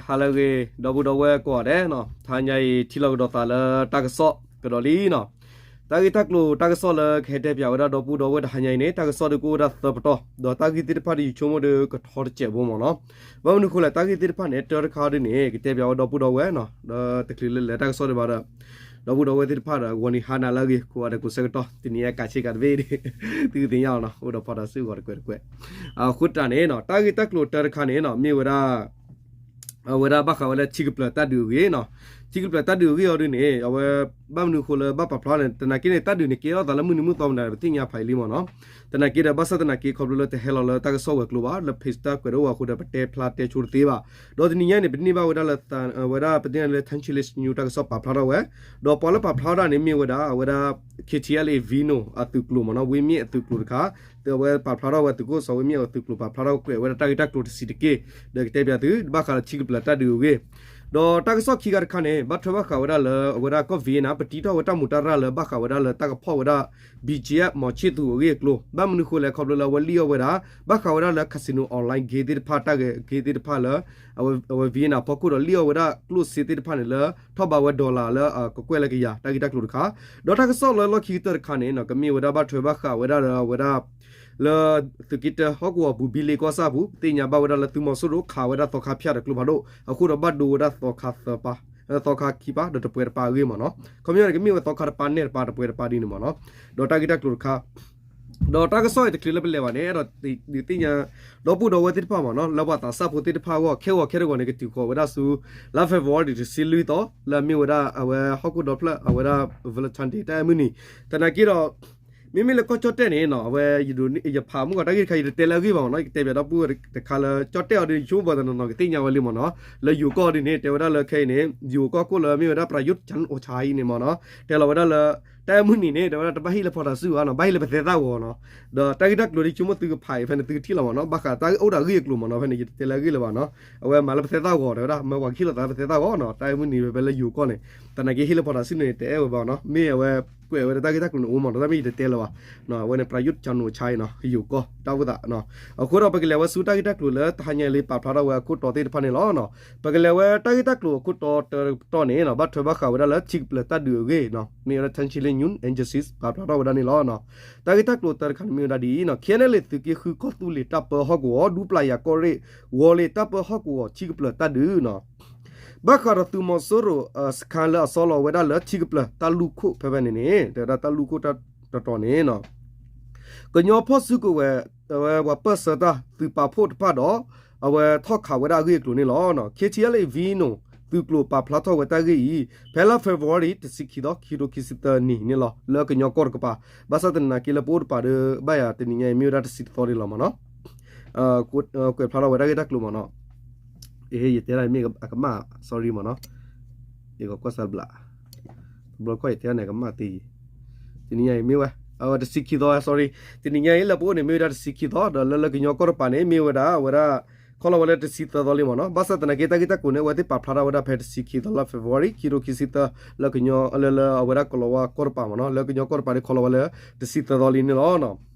ဟါလၢအဂ့ၤ ဒီပုၢ်ဒီဝဲၢ်ကိးဂၤဒဲးနီၤ, တဟါညါအံၤ ထံၣ်လိာ်ကဒီးသးလၢတၢ်ကစီၣ်ကဒီးလံနီၤ. တၢ်ဂ့ၢ်တၢ်ကျိၤတၢ်ကစီၣ်လၢကဟဲတဲပၠးဝဲဒၣ်ဒီပုၢ်ဒီဝဲၢ်တဟါညါအံၤန့ၣ် တၢ်ကစီၣ်ဒုးကအိၣ်ဝဲဒၣ်သၢပတီၢ်, ဒီးတၢ်ဂ့ၢ်သ့ၣ်တဖၣ်ဒုးယဆိကမိၣ်ဒီးကထီတစဲးဖိမ့ၢ်နီၤ. ဘၣ်မနုၤအဃိလဲၣ် တၢ်ဂ့ၢ်သ့ၣ်တဖၣ်န့ၣ် တၢတခါဒုးန့ၣ် ကတဲပၠးဝဲဒီပုၢ်ဒီဝဲၢ်နီၤ, ဒီးတချုးလၢလဲၤတၢ်ကစီၣ်ဒံးဘၣ်ဒီး ဒီပုၢ်ဒီဝဲၢ်သ့ၣ်တဖၣ်ဒီး ဂီၤနံၤဟါနၤလၢအဂ့ၤ ကိးဂၤဒဲးကိးဆၢကတီၢ် တနံၤအံၤကးဆ့ကၤတဘ့ၣ် သုကသ့ၣ်ညါလီၤနီၤ, အိၣ်ဒီးဖီတၢ်စုဂီၤတကွဲးတကွဲး. အဃိတၢ်န့ၣ်နီၤ တၢ်ဂ့ၢ်တၢ်ကျိၤတၢတခါန့ၣ်နီၤ မ့ၢ်ဝဲဒၣ် အဝဲဒၣ်ဘၣ်ဃးဝဲလၢထံကပျၢၤတၢ်ဒုးအဂ့ၢ်နီၤ. ထံကပျၢၤတၢ်ဒုးအဂ့ၢ်အီၤဒုးန့ၣ် အဝဲ ဘၣ်မနုၤအဃိလၢဘၣ်ပာ်ဖျါန့ၣ် သနာ်က့န့ၣ် တၢ်ဒုးန့ၣ်ကဲထီၣ်သးလၢမုၢ်နံၤမုၢ်သီမနုၤ ပသ့ၣ်ညါဖးအံၤလံမ့ၢ်နီၤ. သနာ်က့ဒီး ဘၣ်ဆၣ်သနာ်က့ခီဖျိလၢတဟဲလီၤလၢတၢ်ကစီၣ်ဝဲၤကျိၤဘၣ် လၢ page တၢ်ကွဲးတအိၣ်အဃိဒီး ပတဲဖျါတဲဆိတသ့ဘၣ်. ဒီးတနံၤညါန့ၣ် ပန့ၢ်ဘၣ်ဝဲဒၣ်လၢ ဝဲဒၣ်ပသ့ၣ်ညါလၢ Thanchalik News တၢ်ကစီၣ်ပာ်ဖျါထီၣ်ဝဲ, ဒီးပှၤလၢပာ်ဖျါဝဲဒၣ်န့ၣ်မ့ၢ်ဝဲဒၣ် အဝဲဒၣ် K T L A Vino အသုးကျိၤမ့ၢ်နီၤ, ဝ့ၢ်မ့ၣ်အသုးကျိၤတခါ အဝဲပာ်ဖျါထီၣ်ဝဲသုးခိၣ်စီၤဝ့ၢ်မ့ၣ်အသုးကျိၤ ပာ်ဖျါထီၣ်ကွဲးဝဲဒၣ်တၢ်ဂ့ၢ်တၢ်ကျိၤတဆံးတက့ၢ်. ဒီးကတဲပၠးသု ဘၣ်ဃးလၢထံကပျၢၤတၢ်ဒုးအဂ့ၢ်, ဒီးတၢ်ကစီၣ်ခံခါတခါန့ၣ် ဘၣ်ထွဲဘၣ်ဃးဝဲဒၣ်လၢ အဝဲဒၣ်ကီၢ် Vietnam ပတံထီၣ်ဝဲတၢ်မူးတၢ်ရၢ်လၢဘၣ်ဃးဝဲဒၣ်လၢတၢ်ကဖီၣ်ဝဲဒၣ် ဘံၣ်ကၠံအၣ် မီၤဆံၣ်သူးအဂ့ၢ်အကျိၤ, ဘၣ်မနုၤအဃိလဲၣ် ခီဖျိလၢအဝဲလံၣ်အီၣ်ဝဲဒၣ် ဘၣ်ဃးဝဲဒၣ်လၢ casino online game သ့ၣ်တဖၣ် တၢ်ဂဲၤ game သ့ၣ်တဖၣ်လၢ အဝဲ Vietnam ဖီခိၣ်ဒီးလံၣ်အီၣ်ဝဲဒၣ်ကျိၣ်စ့သ့ၣ်တဖၣ်န့ၣ်လၢ ထီၣ်ဘးဝဲ dollar လၢအကကွဲၢ်လၢကယၤတၢ်ဂ့ၢ်တၢ်ကျိၤတခါ, ဒီးတၢ်ကစီၣ်လၢလီၢ်ခံကတၢၢ်တခါန့ၣ် ကမ့ၢ်ဝဲဒၣ်ဘၣ်ထွဲဘၣ်ဃးဝဲဒၣ်ဒီးအဝဲဒၣ် လၢသုးက့တၢဟီၣ်ကဝီၤပူၤ ဘံလ့ကီၢ်ဆၣ်ပူၤ သ့ၣ်ညါဘၣ်ဝဲဒၣ်လၢသုးမီၤစိရိၤခးဝဲဒၣ်သီခါဖၠၣ်တကျိၤဖးဒိၣ် အဃိဒီးဘၣ်ဒိဝဲဒၣ်သီခါသၢပၢ် သီခါခံပၢ် ဒီးတပှဲၤတပၢ်အဂ့ၢ်မ့ၢ်နီၤ, ခီပညီန့ၣ် ကမ့ၢ်ဝဲသီခါတပၢ်နဲၣ်တပၢ်တပှဲၤတပၢ်ဒ်န့ၣ်မ့ၢ်နီၤ, ဒီးတၢ်ဂ့ၢ်တၢ်ကျိၤတခါ ဒီးတၢ်ကစီၣ်အံၤတချုးလၢပလဲၤဘၣ်န့ၣ် အဲၣ်ဒိးဒုးသ့ၣ်ညါ ဒီပုၢ်ဒီဝဲၢ်သ့ၣ်တဖၣ်မ့ၢ်နီၤ လၢပှၤသးစၢ်ဖိသ့ၣ်တဖၣ်အဂီၢ် ခဲဂီၤခဲတဂီၤန့ၣ် ကတုၤဃီၤဝဲဒၣ်ဆူ လါ February တဆံလွံၢ်သီ လၢအမ့ၢ်ဝဲဒၣ်အဝဲဟီၣ်ခိၣ်ဒီဖျၢၣ် အဝဲဒၣ် Valentine Day တၢ်အဲၣ်မုၢ်နံၤ, သနာ်က့ဒီး မ့မ့ၢ်လၢကီၢ်ကၠီၣ်တဲၣ်န့ၣ်နီၤ အဝဲ ယဖးမုၢ်ဂီၤတၢ်ဂ့ၢ်တခါ ယတတဲလၢအဂ့ၢ်ဘၣ်မ့ၢ်နီၤ ယကတဲပၠးဒီပုၢ်ဝဲၢ်တခါလၢ ကၠီၣ်တဲၣ်အီၤဒီး ယဆိကမိၣ်ပှၤတနီၤနီၤ ကသ့ၣ်ညါဝဲလံမ့ၢ်နီၤ, လၢယိၤကီၢ်ဒ်န့ၣ် တဲဝဲဒၣ်လၢခဲအံၤန့ၣ် ယိၤကီၢ်ခိၣ်လၢအမ့ၢ်ဝဲဒၣ် ပရၤယူး ကၠၣ်အိၣ်ဆါအံၤန့ၣ်မ့ၢ်နီၤ တဲလီၤဝဲဒၣ်လၢ တၢ်အဲၣ်မုၢ်နံၤန့ၣ် တဲဝဲဒၣ်တဘၣ်ဟ့ၣ်လၢဖီတၤစုဘၣ်နီၤ ဘၣ်ဟ့ၣ်လၢပသဲသၣ်ဂီၤနီၤ, ဒီးတၢ်ဂ့ၢ်တၢ်ကျိၤဒ်ယဆိကမိၣ်သုကဖးအံၤ ဖဲန့ၣ်သုကထံၣ်လီၤမ့ၢ်နီၤ ဘၣ်ဃးတၢ်အိၣ်ဒီးအဂ့ၢ်အကျိၤမ့ၢ်နီၤ ဖဲန့ၣ် ယတတဲလၢအဂ့ၢ်လၢၤဘၣ်နီၤ, အဝဲမၤလၢပသဲသၣ်ဂီၤ တဲဝဲဒၣ် မ့ၢ်ပှၤကဟ့ၣ်လီၤသးလၢပသဲသၣ်ဂီၤနီၤ တၢ်အဲၣ်မုၢ်နံၤဖဲဖဲလၢယိၤကီၢ်န့ၣ်, သနာ်က့ဟ့ၣ်လၢဖီတၤစုန့ၣ် တအဲၣ်ဝဲဘၣ်နီၤ မ့ၢ်အဝဲကွဲးဝဲဒၣ်တၢ်ဂ့ၢ်တၢ်ကျိၤန့ၣ်အိၣ်မ့ၢ်နီၤ တၢ်မ့ၢ်ယတတဲလၢၤဘၣ်, အဝဲန့ၣ် ပရၤယူး ကၠၣ်အိၣ်ဆါအံၤနီၤ ယိၤကီၢ်တၢ်အိၣ်သး အဃိဒီးပကလဲၤဝဲဆူတၢ်ဂ့ၢ်တၢ်ကျိၤလၢ တဟါညါလံပာ်ဖျါထီၣ်ဝဲအခိၣ်တီသ့ၣ်တဖၣ်န့ၣ်လီၤ. ပကလဲၤဝဲတၢ်ဂ့ၢ်တၢ်ကျိၤအခိၣ်တီတၢတပတီၢ်န့ၣ် ဘၣ်ထွဲဘၣ်ဃးဝဲဒၣ်လၢထံကပျၢၤတၢ်ဒုးအဂ့ၢ်, မ့ၢ်ဝဲဒၣ် Thanchalik News Agency ပာ်ဖျါထီၣ်ဝဲဒၣ်န့ၣ်လီၤ. တၢ်ဂ့ၢ်တၢ်ကျိၤတၢတခါန့ၣ်မ့ၢ်ဝဲဒၣ်ဒ်အံၤ, K N L A သုးက့ဃုကီၢ်သူလ့ၤတၢ်ပၢဟီၣ်ကဝီၤ ဒူပျၢ်ယၤကီၢ်ရ့ၣ် ဝီၤလ့ၤတၢ်ပၢဟီၣ်ကဝီၤထံကပျၢၤတၢ်ဒုး ဘၣ်ဃးဒီးသုးမီၤစိရိၤစခါလၢအဆီလီၤဝဲဒၣ်လၢထံကပျၢၤတၢ်လူၢ်ခိၣ်ဖဲဖဲန့ၣ်န့ၣ် တဲဝဲဒၣ်တၢ်လူၢ်ခိၣ်တတီၤန့ၣ် ကညီဖီၣ်စုကဝဲၤ အဝဲပၢၢ်ဆၢတၢ်သုးပာ်ဖှိၣ်တဖၣ်ဒီး အဝဲထီၣ်ခးဝဲဒၣ်အဂ့ၢ်အကျိၤန့ၣ်လီၤ. K T L A Vino သုးကျိၤပာ်ဖျါထီၣ်ဝဲတၢ်ဂ့ၢ်အံၤ ဖဲလါ February တဆံခံသီ ခံကထိခံဆံသၢနံၣ်န့ၣ်လီၤ. လၢကညီကီၢ်တကပၤ ဘၣ်ဆၣ်သနာ်က့လၢပအိၣ်တပၤဒီး ဘၣ်ယၤတနံၤညါအံၤမ့ၢ်ဝဲဒၣ်တဆံတသီန့ၣ်လီၤမ့ၢ်နီၤ. ကွဲးဖျါထီၣ်ဝဲတၢ်ဂ့ၢ်တၢ်ကျိၤမ့ၢ်နီၤ. ယတဲဒၣ်မ့ၢ်အကမၣ် sorry မ့ၢ်နီၤ. ယကကွၢ်စၢ်ဘျး တဘျီခီၣ်ယတဲန့ၣ် ကမၣ်သ့, တနံၤညါအံၤမ့ၢ်ဝဲ အဝဲတဆံခံသီ sorry, တနံၤညါအံၤလၢပအိၣ်န့ၣ် မ့ၢ်ဝဲဒၣ်တဆံခံသီ ဒီးလၢလၢကညီကီၢ်တပၤန့ၣ် မ့ၢ်ဝဲဒၣ်အဝဲဒၣ် ခီလီၤဝဲလၢတဆံသၢသီလံမ့ၢ်နီၤ. ဘၣ်ဆၣ်သနာ်က့ တၢ်ဂ့ၢ်တၢ်ကျိၤန့ၣ် အဝဲသ့ၣ်ပာ်ဖျါထီၣ်ဝဲဒၣ်ဖဲတဆံခံသီလါ February ခံကထိခံဆံသၢ လၢကညီ လၢလၢအဝဲဒၣ်ကီၤလၤဝါကီၢ်တပၤမ့ၢ်နီၤ, လၢကညီကီၢ်တပၤန့ၣ် ခီလီၤဝဲလၢတဆံသၢသီလံန့ၣ်လီၤ.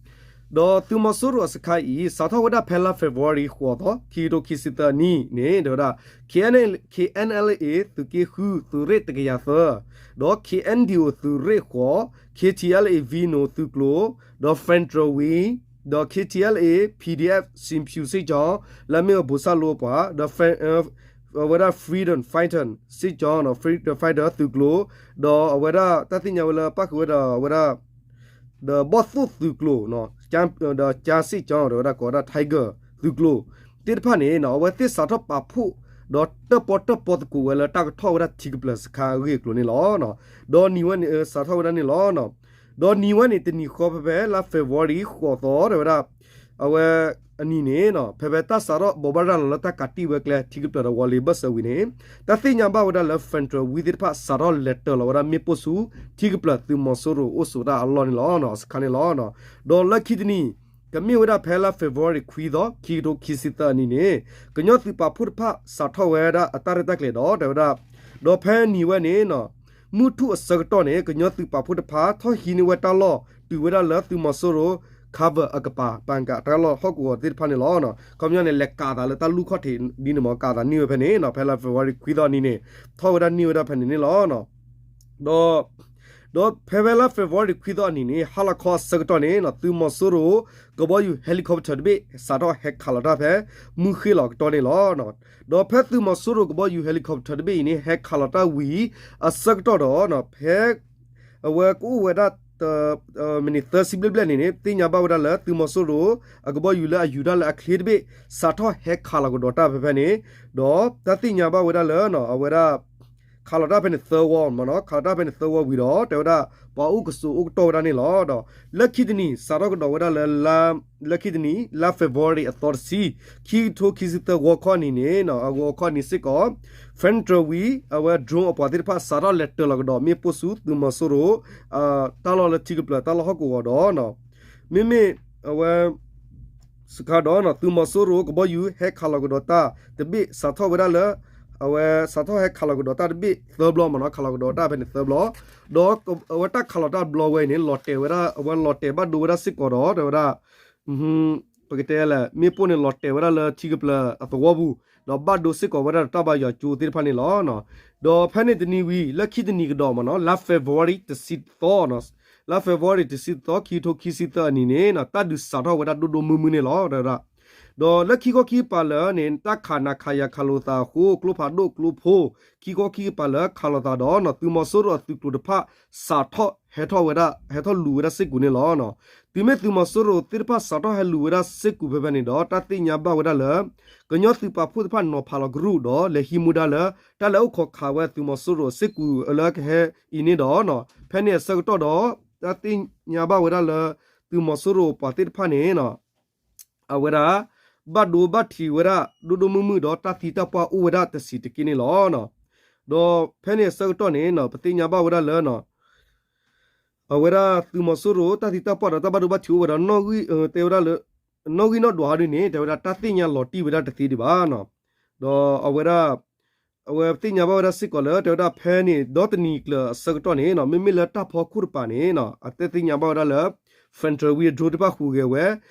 ဒီးသုးမီၤစိရိၤအစခါအံၤ စးထီၣ်ဝဲဒၣ်ဖဲလါ February ဃိးသီ ခံကထိခံဆံသၢနံၣ်န့ၣ် တဲဝဲဒၣ် K N L A သုးက့ဃု သုးရ့ၣ်တကယၤသၢ ဒီး K N D O သုးရ့ၣ်ဃိး, K T L A Vino သုးကျိၤ, ဒီး Federal Wing, ဒီး K T L A P D F စံဖြူစ့ၣ်ကၠီ လၢအမ့ၢ်ဝဲဘိၣ်စၣ်လိအပှၤ, ဒီး အဝဲဒၣ် Freedom Fighter စ့ၣ်ကၠီ Freedom Fighter သုးကျိၤ, ဒီးအဝဲဒၣ်တၢ်သ့ၣ်ညါဝဲလၢပၣ်ဃုာ်ဝဲဒီးအဝဲဒၣ် ဒီးဘီၣ်သိၣ်သုးကျိၤ, ဒီးကၠါစ့ၣ်ကၠီ ဒီးဝဲဒၣ်ကိးဝဲဒၣ် Tiger သုးကျိၤ သ့ၣ်တဖၣ်န့ၣ် အဝဲသ့ၣ်စးထီၣ်ပာ်ဖှိၣ် ဒီးတၢၣ်ပီၣ်တၢၣ်ပီသကိးဝဲလၢတၢ်ကထီၣ်ဝဲဒၣ်ထံကပျၢၤစခါအဂ့ၢ်အကျိၤန့ၣ်လီၤ. ဒီးနံၤဝဲန့ၣ် စးထီၣ်ဝဲဒၣ်န့ၣ်လီၤ. ဒီးနံၤဝဲန့ၣ် တနံၤဃီဖဲဖဲလါ February ဃိးသီ တဲဝဲဒၣ် အဝဲအနံၤန့ၣ် ဖဲဖဲတၢ်စးထီၣ်ဘိးဘၣ်ရၤလီၤလၢတၢ်ကးတံၢ်ဝဲကျဲထံကပျၢၤဒီးဝီၤလ့ၤဘၢၣ်စၢၤဝံၤန့ၣ် တၢ်သ့ၣ်ညါဘၣ်ဝဲဒၣ်လၢ Federal Wing သ့ၣ်တဖၣ်စးထီၣ်လဲၤတၢၤလီၤဝဲဒၣ်မ့ၣ်ပိၢ်ဆူ ထံကပျၢၤသုးမီၤစိရိၤအိၣ်ဆိးတၢ်အလီၢ်န့ၣ်လီၤ. စခါန့ၣ်လီၤ. ဒီးလၢခံတနံၤ ကမ့ၢ်ဝဲဒၣ်ဖဲလါ February ခွံသီ ခံကထိခံဆံသၢအနံၤန့ၣ် ကညီသုးပာ်ဖှိၣ်တဖၣ်စးထီၣ်ဝဲဒၣ်အတၢ်ရဲၣ်တၢ်ကျဲၤဒီး တဲဝဲဒၣ် ဒီးဖဲနံၤဝဲန့ၣ် မုၢ်ထူၣ်အဆၢကတီၢ်န့ၣ် ကညီသုးပာ်ဖှိၣ်တဖၣ် ထီၣ်ဟံးန့ၢ်ဝဲတၢ်လီၢ် တုၤဝဲဒၣ်လၢသုးမီၤစိရိၤ cover အကပၤ ပၣ်ကၣ် တၢ်လီၢ်ဟီၣ်ကဝီၤသ့ၣ်တဖၣ်န့ၣ်လီၤ. ခီပညီန့ၣ် လဲၤကးသးလၢတၢ်လူၢ်ခီၣ်ထံးဒ်န့ၣ်မ့ၢ် ကးသးန့ၢ်ဝဲဖဲန့ၣ် ဖဲလါ February ခွံသီအနံၤန့ၣ် ထီၣ်ဝဲဒၣ်န့ၢ်ဝဲဒၣ်ဖဲန့ၣ်န့ၣ်လီၤ. ဒီး ဒီးဖဲဝဲလါ February ခွံသီအနံၤန့ၣ် ဟါလီၤခီအဆၢကတီၢ်န့ၣ် သုးမီၤစိရိၤ ကဘီယူၤ helicopter တဘ့ၣ် စးထီၣ်ဟဲခးလီၤတၢ်ဖဲ မုၢ်ဃ့ၢ်လီၤကတီၢ်န့ၣ်လီၤ. ဒီးဖဲသုးမီၤစိရိၤကဘီယူၤ helicopter တဘ့ၣ်အံၤန့ၣ် ဟဲခးလီၤတၢ်ဝံၤအဆၢကတီၢ်ဒီး ဖဲ အဝဲကအိၣ်ဝဲဒၣ် မံးနံးသၢဆံဘျဲၣ်ဘျဲၣ်န့ၣ်န့ၣ် သ့ၣ်ညါဘၣ်ဝဲဒၣ်လၢ သုးမီၤစိရိၤ အကဘီယူၤလၢအယူၤတၢ်လၢအချ့တဘ့ၣ် စးထီၣ်ဟဲခးလီၤကဒီးတၢ်ဖဲဖဲန့ၣ် ဒီးတၢ်သ့ၣ်ညါဘၣ်ဝဲဒၣ်လၢ အဝဲဒၣ် ခးလီၤတၢ်ဖဲန့ၣ်သၢဝီမ့ၢ်နီၤ ခးလီၤတၢ်ဖဲန့ၣ်သၢဝီဝံၤဒီး တဲဝဲဒၣ် ပှၤအိၣ်ကဆိးအိၣ်ကတီၢ်ဝဲဒၣ်န့ၣ်လီၤ. ဒီးလၢခံတနံၤ စးထီၣ်ကဒီးဝဲဒၣ်လၢ လၢခံတနံၤ လါ February အသီတဆံ ခံကထိခံဆံသၢဂီၤခီအနံၤန့ၣ် အဂီၤခီအနံၤစ့ၢ်ကီး Federal Wing အဝဲ drone အပှၤသ့ၣ်တဖၣ် စးထီၣ်လဲၤတၢၤလီၤကဒီးမ့ၣ်ပိၢ်ဆူ သုးမီၤစိရိၤ တၢ်လီၢ်လၢထံကပျၢၤတၢ်လီၢ်ဟီၣ်ကဝီၤဒီး မ့မ့ၢ် အဝဲ စခါဒီး သုးမီၤစိရိၤကဘီယူၤဟဲခးလီၤကဒီးတၢ်တဘ့ၣ် စးထီၣ်ဝဲဒၣ်လၢ အဝဲစးထီၣ်ဟဲခးလီၤကဒီးတၢ်တဘ့ၣ်သၢဘျီမ့ၢ်နီၤ ခးလီၤကဒီးတၢ်ဖဲန့ၣ်သၢဘျီ ဒီးအဝဲတၢ်ခးလီၤတၢ်ဘျီဝဲအံၤန့ၣ် လီၤတဲာ်ဝဲဒၣ် အဝဲလီၤတဲာ်ဘၣ်ဒိဝဲဒၣ်စ့ၢ်ကီးဒီး တဲဝဲဒၣ် ပကတဲလဲၣ် မ့ၣ်ပိၢ်န့ၣ်လီၤတဲာ်ဝဲဒၣ်လၢထံကပျၢၤအသဝီပူၤ ဒီးဘၣ်ဒိစ့ၢ်ကီးဝဲဒၣ်ဒီးတၢ်ဘါယွၤကၠိသ့ၣ်တဖၣ်န့ၣ်လီၤ. ဒီးဖဲန့ၣ်တနံၤဝံၤ လၢခံတနံၤကဒီးမ့ၢ်နီၤ လါ February တဆံတသီ လါ February တဆံတသီ ခံကထိခံဆံသၢအနံၤန့ၣ် တၢ်ဒုးစးထီၣ်ဝဲဒၣ်ဒိၣ်ဒိၣ်မုၢ်မုၢ်န့ၣ်လီၤ. ဒီးလၢခံခီခံကပၤလၢာ်န့ၣ် တၢ်ခးနးခးယၤခးလိာ်သးအဃိ ကျိဖးဒိၣ်ကျိဖိ ခံခီခံကပၤလၢခးလိာ်သးဒီး သုးမီၤစိရိၤအသုးကျိၤတဖၣ် စးထီၣ်ဟဲထီၣ်ဝဲဒၣ် ဟဲထီၣ်လူၤဝဲဒၣ်စ့ၢ်ကီးန့ၣ်လီၤ. တုၤမ့ၢ်သုးမီၤစိရိၤသ့ၣ်တဖၣ်စးထီၣ်ဟဲလူၤဝဲဒၣ်စ့ၢ်ကီးဖဲဖဲန့ၣ်ဒီး တၢ်သ့ၣ်ညါဘၣ်ဝဲဒၣ်လၢ ကညီသုးပာ်ဖှိၣ်သ့ၣ်တဖၣ်နီၤဖးလီၤကရူၢ်ဒီး လဲၤဟံးမူဒါလၢ တၢ်လဲၤအိၣ်ခိးခးဝဲသုးမီၤစိရိၤစ့ၢ်ကီးလၢကဟဲအံၤန့ၣ်ဒီး ဖဲန့ၣ်အဆၢကတီၢ်ဒီး တၢ်သ့ၣ်ညါဘၣ်ဝဲဒၣ်လၢ သုးမီၤစိရိၤပှၤသ့ၣ်တဖၣ်န့ၣ် အဝဲဒၣ် ဘၣ်ဒိဘၣ်ထံးဝဲဒၣ် ဒိၣ်ဒိၣ်မုၢ်မုၢ်ဒီးတၢ်သံတၢ်ပှၢ်အိၣ်ဝဲဒၣ်တဆံးတက့ၢ်န့ၣ်လီၤ. ဒီးဖဲန့ၣ်အဆၢကတီၢ်န့ၣ် ပသ့ၣ်ညါဘၣ်ဝဲဒၣ်လၢ အဝဲဒၣ်သုးမီၤစိရိၤ တၢ်သံတၢ်ပှၢ်ဒီးတၢ်ဘၣ်ဒိဘၣ်ထံးအိၣ်ဝဲဒီး တဲဝဲဒၣ်လၢ နီၣ်ဂံၢ်နီၣ်ဒွးဒ်န့ၣ် တဲဝဲဒၣ်တၢ်သ့ၣ်ညါလီၤတံၢ်ဝဲဒၣ်တသ့ဒံးဘၣ်. ဒီးအဝဲဒၣ် အဝဲသ့ၣ်ညါဘၣ်ဝဲဒၣ်စ့ၢ်ကီးလၢ တဲဝဲဒၣ်ဖဲန့ၣ် ဒီတနံၤကျၢၤအဆၢကတီၢ်န့ၣ် မ့မ့ၢ်လၢတၢ်ဖီခိၣ်တပၤန့ၣ် အတၢ်သ့ၣ်ညါဘၣ်ဝဲဒၣ်လၢ Federal Wing drone တဖၣ်ဟူးဂဲၤဝဲ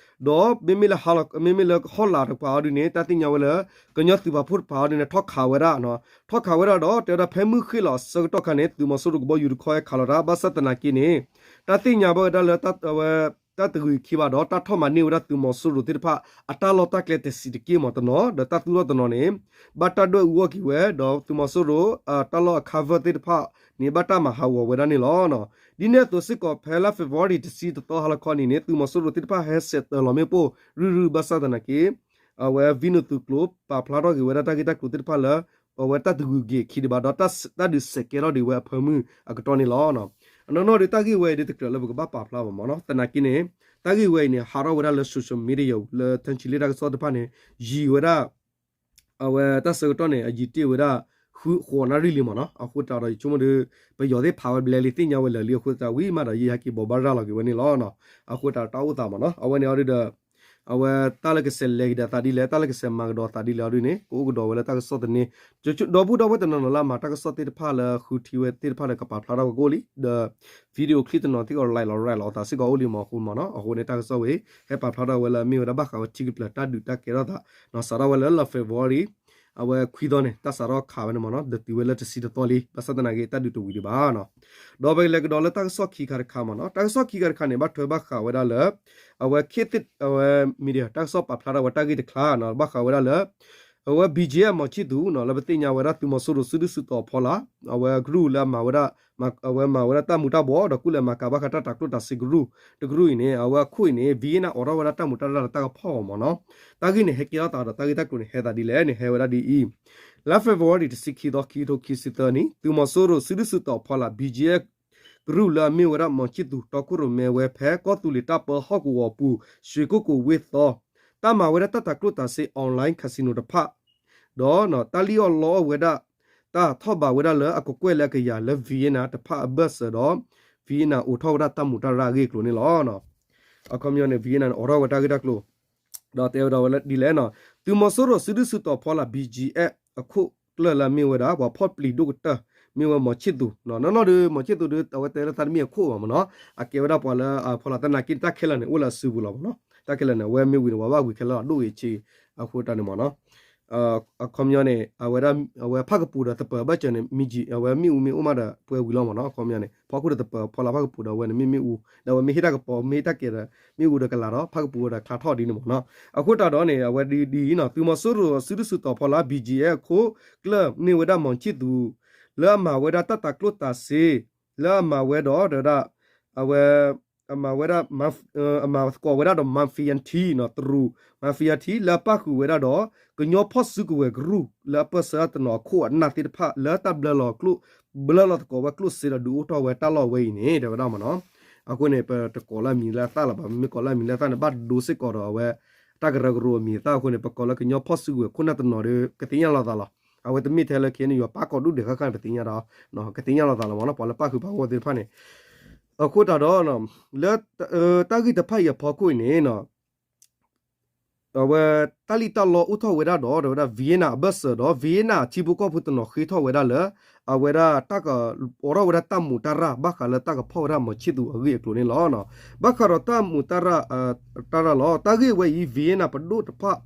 ဒီးမ့မ့ၢ်လၢ မ့မ့ၢ်လၢဟီၣ်လာ်တပၤအီၤဒ်န့ၣ် တၢ်သ့ၣ်ညါဝဲလၢ ကညီသုးပာ်ဖှိၣ်တပၤအီၤဒ်န့ၣ် ထီၣ်ခးဝဲဒၣ် ထီၣ်ခးဝဲဒၣ်ဒီး တဲဝဲဒၣ်ဖဲမုၢ်ဃ့ၢ်လီၤအဆၢကတီၢ်ခါန့ၣ် သုးမီၤစိရိၤကဘီယူၤတခီဟဲခးလီၤတၢ် ဘၣ်ဆၣ်သနာ်က့န့ၣ် တၢ်သ့ၣ်ညါဘၣ်ဝဲဒၣ်လၢ အဝဲ တၢ်တဂ့ၤခံဘၣ်ဒီး တၢ်ထီၣ်မၤန့ၢ်ဝဲဒၣ်သုးမီၤစိရိၤသ့ၣ်တဖၣ် အတၢ်လီၢ်တၢ်ကျဲတဆံးတက့ၢ်မ့ၢ်တနီၤ ဒီးတၢ်သူၣ်ထီၣ်တနီၤန့ၣ် ဘၣ်တၢ်ဒွဲၣ်အူအီၣ်က့ၤဝဲ ဒီးသုးမီၤစိရိၤ တၢ်လီၢ်အ cover သ့ၣ်တဖၣ်န့ၣ် ဘၣ်တၢ်မၤဟးဂီၤဝဲဒၣ်န့ၣ်လီၤ. ဒ်န့ၣ်အသိးစ့ၢ်ကီး ဖဲလါ February တဆံတသီဟါလီၤခီန့ၣ်န့ၣ် သုးမီၤစိရိၤသ့ၣ်တဖၣ်ဟဲဆဲးတၢၤလီၤမ့ၣ်ပိၢ် ရုၢ်ရုၢ်ဘၣ်ဆၣ်သနာ်က့ အဝဲ Vinu သုးကျိၤ ပာ်ဖျါထီၣ်က့ၤဝဲဒၣ်တၢ်ဂ့ၢ်တၢ်ကျိၤသ့ၣ်တဖၣ်လၢ အဝဲတၢ်တဂုာ်က့ၤခံဒံးဘၣ်ဒီး တၢ်ဒုးစဲးကဲထီၣ်ဒံးဝဲအဖၢမုၢ်အကတီၢ်န့ၣ်လီၤ. အနီၢ်နီၢ်ဒီးတၢ်ဂ့ၢ်ဝဲအံၤဒ်တကြၢးလၢပကဘၣ်ပာ်ဖျါဘၣ်မ့ၢ်နီၤ သနာ်က့န့ၣ် တၢ်ဂ့ၢ်ဝဲအံၤန့ၣ် ဟးထီၣ်ဝဲဒၣ်လၢ social media လၢ ထၢဆံလ့ၣ်တၢ်ကစီၣ်တဖၣ်န့ၣ် ယံၤဝဲဒၣ် အဝဲတၢ်ဆၢကတီၢ်န့ၣ် အယံၤတ့ၢ်ဝဲဒၣ် ဃုဃိးနၣ်ရံၣ်လံမ့ၢ်နီၤ အဃိသတးဒီး ယဆိကမိၣ်ဒီး ပယီၤသ့ၣ်ဖးဝဲဘျဲလံသ့ၣ်ညါဝဲလၢာ်လံအဃိသတး ဝံၤမးဒီး ယဟဲက့ၤဘိးဘၣ်ရၤလီၤက့ၤဝဲန့ၣ်လီၤ. အဃိသတးတၢ်အိၣ်သးမ့ၢ်နီၤ အဝဲန့ၣ်အီၤဒုဒီး အဝဲတၢ်လၢကဆဲးလဲၤက့ၤဒီးသးဒ်လဲၣ် တၢ်လၢကဆဲးမၤကဒီးသးဒ်လဲၣ်အီၤဒုန့ၣ် ကအိၣ်ကဒီးဝဲလၢတၢ်ကစီၣ်သန့ ဒီပုၢ်ဒီဝဲၢ်တနီၤနီၤလၢအမၤတၢ်ကစီၣ်သ့ၣ်တဖၣ်လၢ ဃုထံဝဲသ့ၣ်တဖၣ်ဒီးကပာ်ဖျါထီၣ်ဝဲကအိၣ်လံ ဒီး video clip တနီၤသ့ၣ်ကီး လဲၤလီၤရဲၣ်လီၤအသးစ့ၢ်ကီးအိၣ်လံမ့ၢ်အဃိမ့ၢ်နီၤ အဃိန့ၣ်တၢ်ကစီၣ်ဝဲ ဟဲပာ်ဖျါထီၣ်ဝဲလၢအမ့ၢ်ဝဲဒၣ်ဘၣ်ဃးဝဲထံကပျၢၤတၢ်ဒုးတၢ်ကဲထီၣ်သး စးထီၣ်ဝဲလၢလါ February အဝဲခွံသီန့ၣ် တၢ်စးထီၣ်ခးဝဲန့ၣ်မ့ၢ်နီၤ ဒီးတုၤဝဲလၢတဆံတသီလံ ဘၣ်ဆၣ်သနာ်က့တၢ်ဒုးတဝံၤဒံးဘၣ်နီၤ ဒီးပကလဲၤကဒီးလၢတၢ်ကစီၣ်ခံခါတခါမ့ၢ်နီၤ တၢ်ကစီၣ်ခံခါတခါန့ၣ် ဘၣ်ထွဲဘၣ်ဃးဝဲဒၣ်လၢ အဝဲ ခေတ်သစ် အဝဲ media တၢ်ကစီၣ်ပာ်ဖျါထီၣ်ဝဲတၢ်ဂ့ၢ်တခါနီၤ ဘၣ်ဃးဝဲဒၣ်လၢ အဝဲ ဘီၣ်ကၠံၣ်အဲၣ် မောင်ချစ်သူ နီၤ လၢပသ့ၣ်ညါဝဲဒၣ်သုးမီၤစိရိၤစုဒုၣ်စုတီၤအဖီလာ် အဝဲကရူၢ်လၢအမၤဝဲဒၣ် အဝဲမၤဝဲဒၣ်တၢ်မူၤတၢ်ဘှီး ဒီးကူၣ်လဲၤမၤကၤဘၣ်ဃးတၢ်တၤကျိၣ်တၤစ့ကရူၢ် တကရူၢ်အံၤန့ၣ် အဝဲအခိၣ်အံၤန့ၣ် Vietnam အိးထီၣ်ဝဲဒၣ်တၢ်မူးတၢ်ရၢ်လၢတၢ်ကဖီၣ်အီၤမ့ၢ်နီၤ တၢ်ဂ့ၢ်န့ၣ် ဟဲကဲထီၣ်သးဒီးတၢ်ဂ့ၢ်တၢ်ကျိၤန့ၣ် ဟဲသးဒ်လဲၣ်န့ၣ် ဟဲဝဲဒၣ်ဒ်အံၤ လါ February တဆံခံသီ ခံကထိခံဆံသၢနံၣ် သုးမီၤစိရိၤစုဒုၣ်စုတီၤအဖီလာ် ဘီၣ်ကၠံၣ်အဲၣ် ကရူၢ်လၢအမ့ၢ်ဝဲဒၣ် မောင်ချစ်သူ တီခိၣ်ရိၣ်မဲဝဲဖဲ ကီၢ်သူလ့ၤတၢ်ပၢဟီၣ်ကဝီၤပူၤ ရွှေကုက္ကိုဝ့ၢ်သီ တၢ်မၤဝဲဒၣ်တၢ်တၤကျိၣ်တၤစ့ online casino တဖၣ် ဒီးတၢ်လံၣ်အီၣ်လီအီၣ်ဝဲဒၣ် တၢ်ထီၣ်ဘးဝဲဒၣ်လၢအကကွဲၢ်လၢအကယၤလၢ Vietnam တဖၣ်အဘၢၣ်စၢၤဒီး Vietnam အိးထီၣ်ဝဲဒၣ်တၢ်မူးတၢ်ရၢ်အဂ့ၢ်အကျိၤန့ၣ်လီၤ. အခီပညီန့ၣ် Vietnam န့ၣ် အိးထီၣ်ဝဲတၢ်ဂ့ၢ်တၢ်ကျိၤ ဒီးတဲဝဲဒၣ်ဝဲလၢဒ်လဲၣ်နီၤ သုးမီၤစိရိၤစုဒုၣ်စုတီၤဖီလာ် ဘီၣ်ကၠံၣ်အဲၣ် အခိၣ်ကျၢၢ်လၢအမ့ၢ်ဝဲဒၣ် ပှၤဖီၣ်ပျံၤဒိၣ်ကတၢၢ် မ့ၢ်ဝဲမောင်ချစ်သူ နီၢ်နီၢ်ဒီး မောင်ချစ်သူ ဒီး အဝဲတဲလၢသးတမ့ၢ်အခိၣ်ဘၣ်မ့ၢ်နီၤ, အကဲဝဲဒၣ်ပှၤလၢ ဖီလာ်သနာ်က့ တၢ်ခဲလၢာ်န့ၣ် အိၣ်လၢအစုပူၤလီၤမ့ၢ်နီၤ, တၢ်ခဲလၢာ်န့ၣ် အဝဲမ့ၢ်ဝံၤန့ၣ် ပှၤဘၣ်ဝံၤခဲလၢာ်လီၤ ဒိၣ်ဂ့ၤဆံး အဃိတၢ်န့ၣ်မ့ၢ်နီၤ အခီပညီန့ၣ် အဝဲဒၣ် အဝဲဖၣ်ကပူၤဒီးသပၢၤဘၣ်စၢၤန့ၣ် မံကံ အဝဲမ့ၣ်အူမ့ၢ်အိၣ်မးဒီး ပှဲၤဝံၤလီၤမ့ၢ်နီၤ, အခီပညီန့ၣ် ဖီခိၣ်ဒီးသပၢၤ ဖီလာ်ဖၣ်ကပူၤဒီး အဝဲန့ၣ်မ့ၢ်မ့ၣ်အူ ဒီးအဝဲမ့ၢ်ဟ့ၣ်တၢ်ကပီၤ မ့ၢ်ဟ့ၣ်တၢ်ကဲဒီး မ့ၣ်အူဒီးကလၤဒီး ဖၣ်ကပူၤဒီးချါထီၣ်ဒ်န့ၣ်မ့ၢ်နီၤ, အဃိတၢ်ဒီးန့ၣ် အဝဲဒ်အံၤနီၤ သုးမီၤစိရိၤစုဒုၣ်စုတီၤဖီလာ် ဘီကၠံအ့ၣ် အခိၣ်ကျၢၢ်မ့ၢ်ဝဲဒၣ် မောင်ချစ်သူ လၢအမၤဝဲဒၣ်တၢ်တၤကျိၣ်တၤစ့ လၢအမၤဝဲဒီး တဲဝဲဒၣ် အဝဲ အမၤဝဲဒၣ် အမၤသကိးဝဲဒၣ်ဒီး mafia ထံနီၤ တရူး mafia ထံ လၢအပၣ်ဃုာ်ဝဲဒၣ်ဒီး ကညီဖီၣ်စုကဝဲၤကရူၢ် လၢအပၢၢ်ဆၢတနီၤအခိၣ်အနၢ်သ့ၣ်တဖၣ် လၢတၢ်ဘျၢလီၤကျိၣ် ဘျၢလီၤသကိးဝဲကျိၣ်စ့ဒီးဒုးအိၣ်ထီၣ်ဝဲတၢ်လီၢ်ဝဲအံၤန့ၣ် တဲဝဲဒၣ်မ့ၢ်နီၤ, အဃိန့ၣ် ပတကိးလၢအမံၤလၢအသၣ်လၢၤဘၣ်, မ့ၢ်ကိးလၢအမံၤလၢအသၣ်န့ၣ် ဘၣ်ဒိစ့ၢ်ကီးဒီးအဝဲ တၢ်ကရၢကရိအမံၤအသၣ်အဃိန့ၣ် ပကိးလၢကညီဖီၣ်စုကဝဲၤခိၣ်နၢ်တနီၤဒီး ကသ့ၣ်ညါလီၤသးလီၤ, အဝဲတမ့ၢ်ထဲလၢ ခ့ၣ်အဲၣ်ယူၣ် ပၣ်ကိးဒူၣ်ဒဲးဃၣ်ဃၣ်န့ၣ် ပသ့ၣ်ညါဒီး ကသ့ၣ်ညါလီၤသးလီၤမ့ၢ်နီၤ ပှၤလၢပၣ်ဃုာ်ပၣ်ဂီၢ်သ့ၣ်တဖၣ်န့ၣ်, အဃိတၢ်ဒီး လၢ တၢ်ဂ့ၢ်တဖၣ်အံၤအဖီခိၣ်အံၤန့ၣ် အဝဲတၢ်လံၣ်တၢ်လီအိၣ်ထီၣ်ဝဲဒၣ်ဒီး တဲဝဲဒၣ် Vietnam အဘၢၣ်စၢၤဒီး Vietnam အထံဖိကီၢ်ဖိတနီၤဃ့ထီၣ်ဝဲဒၣ်လၢ အဝဲဒၣ်တၢ်ကအိးထီၣ်ဝဲဒၣ်တၢ်မူးတၢ်ရၢ် ဘၣ်ဃးလၢတၢ်ကဖီၣ်ဝဲဒၣ်မောင်ချစ်သူအဂ့ၢ်အကျိၤန့ၣ်လီၤ. ဘၣ်ဃးဒီးတၢ်မူးတၢ်ရၢ် တၢ်ရၢ်လီၤ တၢ်ဂ့ၢ်ဝဲအံၤ Vietnam ပဒိၣ်တဖၣ်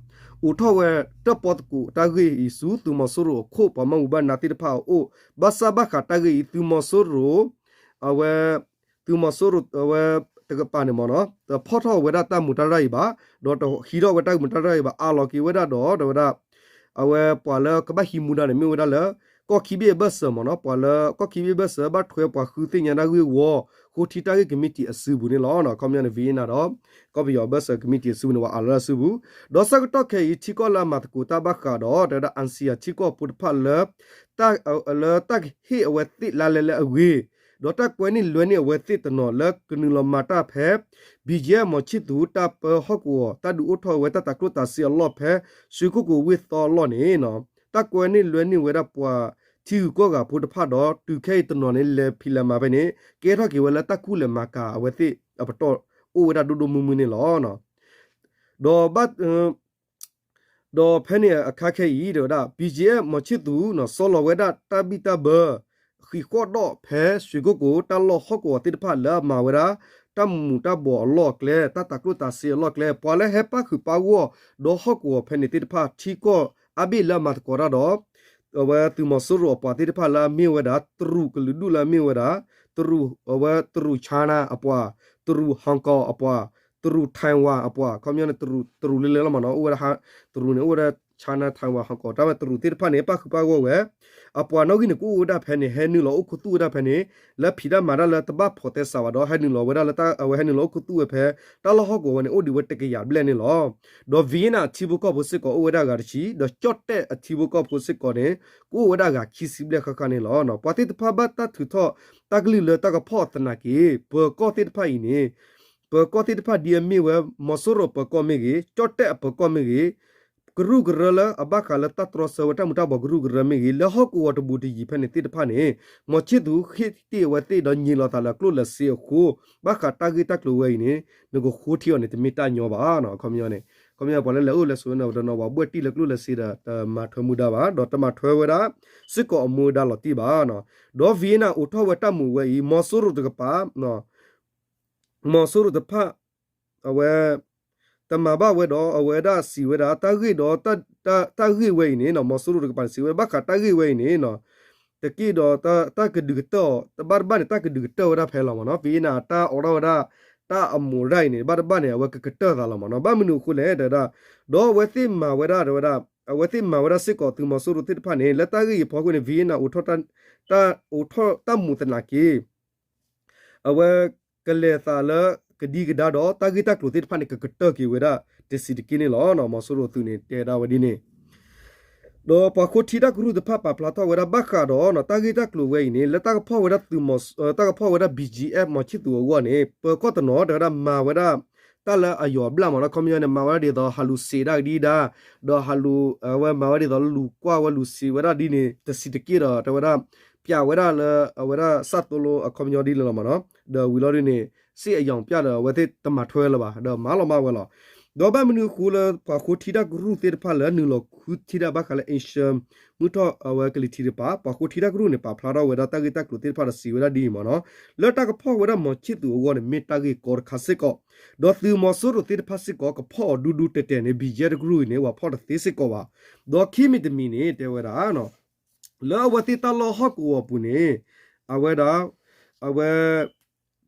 အိးထီၣ်ဝဲတၢၣ်ပီသကိးတၢ်ဂ့ၢ်အံၤဆူ သုးမီၤစိရိၤအခိၣ် ပှၤမၤမူဘၣ်နးသ့ၣ်တဖၣ်အအိၣ် ဘၣ်ဆၣ်ဘၣ်ဃးတၢ်ဂ့ၢ်အံၤ သုးမီၤစိရိၤ အဝဲ သုးမီၤစိရိၤ အဝဲတကပၤန့ၣ်မ့ၢ်နီၤ တဖီၣ်ထီၣ်ဝဲဒၣ်တၢ်မူးတၢ်ရၢ်အံၤဘၣ်, ဒီးတဟံးထီၣ်ဝဲတၢ်မူးတၢ်ရၢ်အံၤဘၣ် အးလီၤက့ၤဝဲဒၣ်ဒီး တဲဝဲဒၣ် အဝဲပှၤလၢကဘၣ်ဟံးမူဒါန့ၣ် မ့ၢ်ဝဲဒၣ်လၢ ကီၢ်ခံဘ့ၣ်အဘၢၣ်စၢၤမ့ၢ်နီၤ ပှၤလၢကီၢ်ခံဘ့ၣ်အဘၢၣ်စၢၤ ဘၣ်ထွဲပှၤဃုသ့ၣ်ညါတၢ်ဂ့ၢ်ဝီ ဃိထံတၢ်ဂ့ၢ်ကမံးတံာ်အစုပူၤန့ၣ်လီၤ. အခီပညီန့ၣ် Vietnam ဒီး ကီၢ်ပယီၤအဘၢၣ်စၢၤကမံးတံာ်အစုပူၤန့ၣ် ပှၤအးလီၤလၢအစုပူၤ, ဒီးဆၢကတီၢ်ခဲအံၤ ထံကီၢ်လၢအမၤသကိးတၢ်ဘၣ်ဃးဒီး တဲဝဲဒၣ် ASEAN ထံကီၢ်ဖိတဖၣ်လၢ လၢတၢ်ကဟ့ၣ်အဝဲသ့ၣ်လါလဲလၢအဂ့ၤ, ဒီးတၢ်ကွဲန့ၢ်လွဲန့ၢ်အဝဲသ့ၣ်တနီၤလၢကနုာ်လီၤမၤတၢ်ဖဲ ဘံၣ်ယဲၣ် မီၤဆံၣ်သူ တၢ်ပၢဟီၣ်ကဝီၤ တၢ်ဒုးအိၣ်ထီၣ်ဝဲတၢ်တၤကျိၣ်တၤစ့အလီၢ်ဖဲ ရွှေကုက္ကို ဝ့ၢ်သီအလီၢ်န့ၣ် တၢ်ကွဲန့ၢ်လွဲန့ၢ်ဝဲဒၣ်ပှၤထံဂုၤကီၢ်ဂၤဖိတဖၣ်ဒီး တုၤခဲအံၤတနီၤန့ၣ် လဲၤဖံးလဲၤမၤဖဲန့ၣ် ကဲထီၣ်က့ၤဝဲလၢတၢ်ခူၣ်လဲၤမၤကၤအဝဲသ့ၣ်အပတီၢ်အိၣ်ဝဲဒၣ်ဒိၣ်ဒိၣ်မုၢ်မုၢ်န့ၣ်လီၤ. ဒီးဘၣ် ဒီးဖဲန့ၣ်အခါခဲအံၤ တဲဝဲဒၣ် ဘံၣ်ယဲၣ် မီၤဆံၣ်သူ စီလီၤဝဲဒၣ်တၢ်ဘံၣ်တၢ်ဘၢ ဃံးဃီၣ်ဒီးဖဲ ရွှေကုက္ကို တၢ်လီၢ်ဟီၣ်ကဝီၤသ့ၣ်တဖၣ်လၢအမၤဝဲဒၣ် တၢ်မူးတၢ်ဘှီးအလီၢ်အကျဲ တၢ်တၤကျိၣ်တၤစ့အလီၢ်အကျဲ ပှၤလၢဟဲပၣ်ဃုာ်ပၣ်ဂီၢ်ဒီးဟီၣ်ကဝီၤဖဲန့ၣ်သ့ၣ်တဖၣ် ထံကီၢ်အါဘ့ၣ်လၢအမၤသကိးတၢ်ဒီး အဝဲသုးမီၤစိရိၤအပှၤသ့ၣ်တဖၣ်လၢအမ့ၢ်ဝဲဒၣ် တရူးကလုာ်ဒူၣ်လၢအမ့ၢ်ဝဲဒၣ် တရူး အဝဲတရူး China အပှၤ တရူး Hong Kong အပှၤ တရူး Taiwan အပှၤ ခီပညီန့ၣ် တရူး တရူးလၢလဲၤလီၤမ့ၢ်နီၤ အိၣ်ဝဲဒၣ် တရူးန့ၣ် အိၣ်ဝဲဒၣ် China Taiwan Hong Kong တၢ်ဝဲတရူးသ့ၣ်တဖၣ်န့ၣ် ပၣ်ဃုာ်ပၣ်ဂီၢ်ဝဲ အပှၤနီၣ်ဂံၢ်န့ၣ် ကအိၣ်ဝဲဒၣ်ဖဲန့ၣ် ဟဲနုာ်လီၤအိၣ်ခူသူၣ်ဝဲဒၣ်ဖဲန့ၣ် လၢဖံးတၢ်မၤတၢ်လၢတဘၣ်ဖိးသဲစးဘၣ်ဒီး ဟဲနုာ်လီၤဝဲဒၣ်လၢ အဝဲဟဲနုာ်လီၤအိၣ်ခူသူၣ်ဝဲဖဲ တၢ်လီၢ်ဟီၣ်ကဝီၤဝဲန့ၣ် အိၣ်ဒံးဝဲတကယၤဘျဲၣ်န့ၣ်လီၤ. ဒီး Vietnam အထံဖိကီၢ်ဖိစ့ၢ်ကီးအိၣ်ဝဲဒၣ်ဂၤတဆံ ဒီးကၠီၣ်တဲၣ်အထံဖိကီၢ်ဖိစ့ၢ်ကီးန့ၣ် ကအိၣ်ဝဲဒၣ်ဂၤခံဆံဘျဲၣ်ဃၣ်ဃၣ်န့ၣ်လီၤ. ပှၤသ့ၣ်တဖၣ်ဘၣ်တၢ်ထုးထီၣ်တၢ်ကလုၢ်လၢတၢ်ကဖီၣ်သနာ်က့ ပၢၤကီၢ်သ့ၣ်တဖၣ်အံၤန့ၣ် ပၢၤကီၢ်သ့ၣ်တဖၣ်ဒ်အမ့ၢ်ဝဲ မီၤစိရိၤအပၢၤကီၢ်မ့ၢ်ဂ့ၤ, ကၠီၣ်တဲၣ်အပၢၤကီၢ်မ့ၢ်ဂ့ၤ, ကရူၢ်ကရၢလၢအဘၣ်ဃးလၢတၢ်တြီဆၢဝဲတၢ်မူၤတၢ်ဘှီးကရူၢ်ကရၢမ့ၢ်ဂ့ၤ, လၢဟီၣ်ကဝီၤတဘူးတယံၤဖဲန့ၣ်သ့ၣ်တဖၣ်န့ၣ် မီၤဆံၣ်သူဃ့ၢ်တ့ၢ်အဝဲသ့ၣ်ဒီးညံးလီၤသးလၢကျိၣ်လၢစ့အဃိ ဘၣ်ဃးတၢ်ဂ့ၢ်တၢ်ကျိၤဝဲအံၤန့ၣ် နကဃိထံအီၤန့ၣ် တမ့ၢ်တၢ်ညီဘၣ်နီၤ. အခီပညီန့ၣ် ခီပညီပှၤလၢလဲၤအိၣ်လဲၤဆိးဝဲန့ၣ် တနီၤပှၤဘှဲၣ်တံၢ်လၢကျိၣ်လၢစ့ဒီး တမၤထွဲမူဒါဘၣ် ဒီးတမၤထွဲဝဲဒၣ် စ့ၢ်ကီးအမူဒါလီၤတံၢ်ဘၣ်နီၤ. ဒီး Vietnam အိးထီၣ်ဝဲတၢ်မူးဝဲအံၤ မီၤစိရိၤတကပၤ မီၤစိရိၤတဖၣ် အဝဲ တမၤဘၣ်ဝဲဒီး အဝဲဒၣ်စံးဝဲဒၣ် တၢ်ဂ့ၢ်ဒီး တၢ်ဂ့ၢ်ဝဲအံၤန့ၣ်နီၤ မီၤစိရိၤတကပၤန့ၣ် စံးဝဲဒၣ် ဘၣ်ဃးတၢ်ဂ့ၢ်ဝဲအံၤန့ၣ်နီၤ တက့ၢ်ဒီး တၢ်ကဒုးကတၢၢ်အီၤ တဘၣ်တဘၣ်န့ၣ် တၢ်ကဒုးကတၢၢ်ဝဲဒၣ်ဖဲလီၤမ့ၢ်နီၤ. ဖဲအံၤန့ၣ် တၢ်အိးထီၣ်ဝဲဒၣ် တၢ်အမူးရၢ်အံၤန့ၣ် တဘၣ်တဘၣ်န့ၣ် အဝဲကကတၢၢ်သးလီၤမ့ၢ်နီၤ. ဘၣ်မနုၤအဃိလဲၣ် တဲဝဲဒၣ် ဒီးအဝဲသ့ၣ်မၤဝဲဒၣ် တဲဝဲဒၣ် အဝဲသ့ၣ်မၤဝဲဒၣ်စ့ၢ်ကီးသုးမီၤစိရိၤသ့ၣ်တဖၣ်န့ၣ် လၢတၢ်ဂ့ၢ်အံၤအဖီခိၣ်န့ၣ် Vietnam အိးထီၣ် တၢ်အိးထီၣ်တၢ်မူးသနာ်က့ အဝဲကလဲၤသးလၢကဒံကဒါဒီး တၢ်ဂ့ၢ်တၢ်ကျိၤသ့ၣ်တဖၣ်န့ၣ် ကကတၢၢ်က့ၤဝဲဒၣ်တဆံးတက့ၢ်န့ၣ်လီၤ. မီၤစိရိၤသုးန့ၣ် တဲဒၣ်ဝဲဒ်န့ၣ် ဒီးပှၤဃိထံတၢ်ကရူၢ်တဖၣ်ပာ်ဖျါထီၣ်ဝဲဒၣ်ဘၣ်ဃးဒီး တၢ်ဂ့ၢ်တၢ်ကျိၤဝဲအံၤန့ၣ် လၢတၢ်ကဖီၣ်ဝဲဒၣ်သုးမီၤ တၢ်ကဖီၣ်ဝဲဒၣ် ဘံၣ်ကၠံအ့ၣ် မီၤဆံၣ်သူအဂီၢ်န့ၣ် ပၢၤကီၢ်တနီၤ တဲဝဲဒၣ်မၤဝဲဒၣ် တၢ်လၢအယီၤအဘျၣ်မ့ၢ်နီၤ. ခီပညီန့ၣ် မၤဝဲဒၣ်ဒ်သိး ဟးလူၤစံးဒၣ်ကဒံဒါ ဒီးဟးလူၤ အဝဲမၤဝဲဒ်သိးလူၤကွၢ်ဝဲလူၤစံးဝဲဒၣ်ဒ်န့ၣ် တဆံးတက့ၢ်ဒီး တဲဝဲဒၣ် ပျးဝဲဒၣ်လၢအဝဲဒၣ်စၢ်သိလိအခီပညီဒ်န့ၣ်လီၤမ့ၢ်နီၤ. ဒီးဝံၤလီၤဒ်န့ၣ် စ့ၢ်အယီၤပျၢ်ဒီး အဝဲသ့ၣ်တမၤထွဲလၢၤဘၣ် ဒီးမၤလီၤမၢ်ဝဲလီၤ. ဒီးဘၣ်မနုၤအဃိလၢပှၤဃိထံတၢ်ကရူၢ်သ့ၣ်တဖၣ်လၢနုာ်လီၤဃုထံၣ်ဒၣ်ဘၣ်ဃးလၢ Asian မုၢ်ထီၣ်အဝဲကလံၤထံးတကပၤ ပှၤဃိထံတၢ်ကရူၢ်န့ၣ် ပာ်ဖျါထီၣ်ဝဲဒၣ်တၢ်ဂ့ၢ်တၢ်ကျိၤသ့ၣ်တဖၣ်ဒီးစံးဝဲဒၣ်ဒ်အံၤမ့ၢ်နီၤ, လၢတၢ်ကဖီၣ်ဝဲဒၣ်မီၤဆံၣ်သူးအဂီၢ်န့ၣ် မ့ၢ်တၢ်ဂ့ၢ်ကီတခါစ့ၢ်ကီး, ဒီးသုးမီၤစိရိၤသ့ၣ်တဖၣ်စ့ၢ်ကီး ကဖီၣ်အီၤဒူဒူတဲာ်တဲာ်န့ၣ် ဘံၣ်ယဲၢ်တကရူၢ်အံၤန့ၣ် ပှၤဖီၣ်တသ့စ့ၢ်ကီးဘၣ်. ဒီးခံမံၤတမံၤန့ၣ် တဲဝဲဒၣ် လၢအဝဲသ့ၣ်တၢ်လီၢ်ဟီၣ်ကဝီၤအပူၤန့ၣ် အဝဲဒၣ် အဝဲ